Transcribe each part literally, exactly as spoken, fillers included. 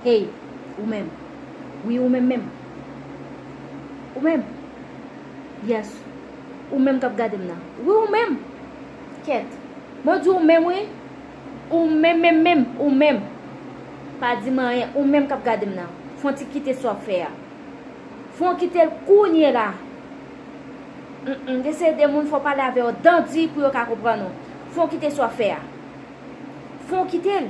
Hey, ou menm. Wi, ou menm menm. Ou menm. Yes. Ou menm k ap gade m nan. Wi, ou menm. Kèt. Mwen di ou menm, wi. Ou menm, menm, menm. Ou menm. Pa di m anyen. Ou menm k ap gade m nan. Fè yon ti kite sa w ap fè a. Fè yon kite l kounye la. Mm, mm. Gen seri de moun fò w pale avè yo dan di pou yo ka konprann ou. Fè yon kite sa w ap fè a. Fè yon kite l.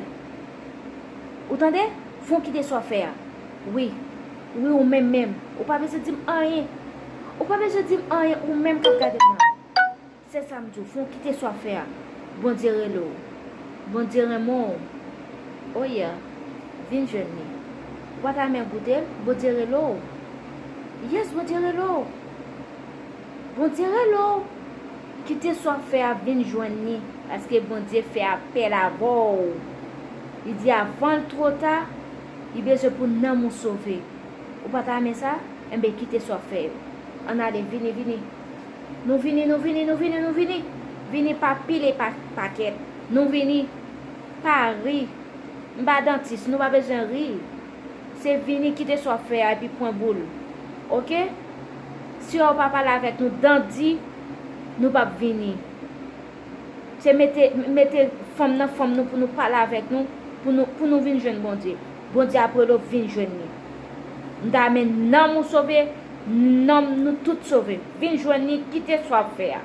Ou tande? Fè yon kite sa w ap fè a. Wi. Wi, ou menm menm. Ou pa bezwen di m anyen. Ou pa bezwen di m anyen, ou menm k ap gade m nan. Se sa m di w, fè yon kite sa w ap fè a. Bondye rele w. Bondye renmen w. Oh yeah. Vin jwenn li. Ou pa ta renmen goute l? Bondye rele w. Yes, Bondye rele w. Bondye rele w. Kite sa w ap fè a, vin jwenn li. Paske Bondye fè apèl avè w. Li di avan l twò ta, li bezwen pou nanm ou sove. Ou pa ta renmen sa? Enben, kite sa w ap fè yo. Ann ale, vini, vini. Nou vini, nou vini, nou vini, nou vini. Vini pa pile pa pakèt. Nou vini pa ri. M pa dantis, nou pa bezwen ri. Se vini, kite sa w ap fè a epi pran boul. Oke? Si yo pa pale avèk nou dan di, nou p ap vini. Se mete, mete fanm nan fanm nou pou nou pale avèk nou, pou nou, pou nou vin jwenn Bondye. Bondye ap rele w vin jwenn li. M ta renmen nanm ou sove, nanm nou tout sove. Vin jwenn li, kite sa w ap fè a.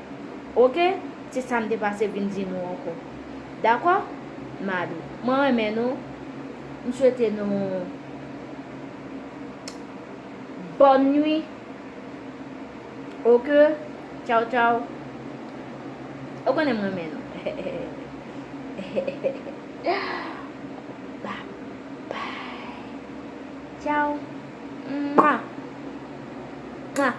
Oke? Se sa m te pase vin di nou ankò. Dakò? Mali. Mwen renmen nou. M swete nou bòn nwi. Oke? Tchaw, tchaw. Ou konnen m renmen nou. Bye bye. Tchaw. Mwa. Mwa.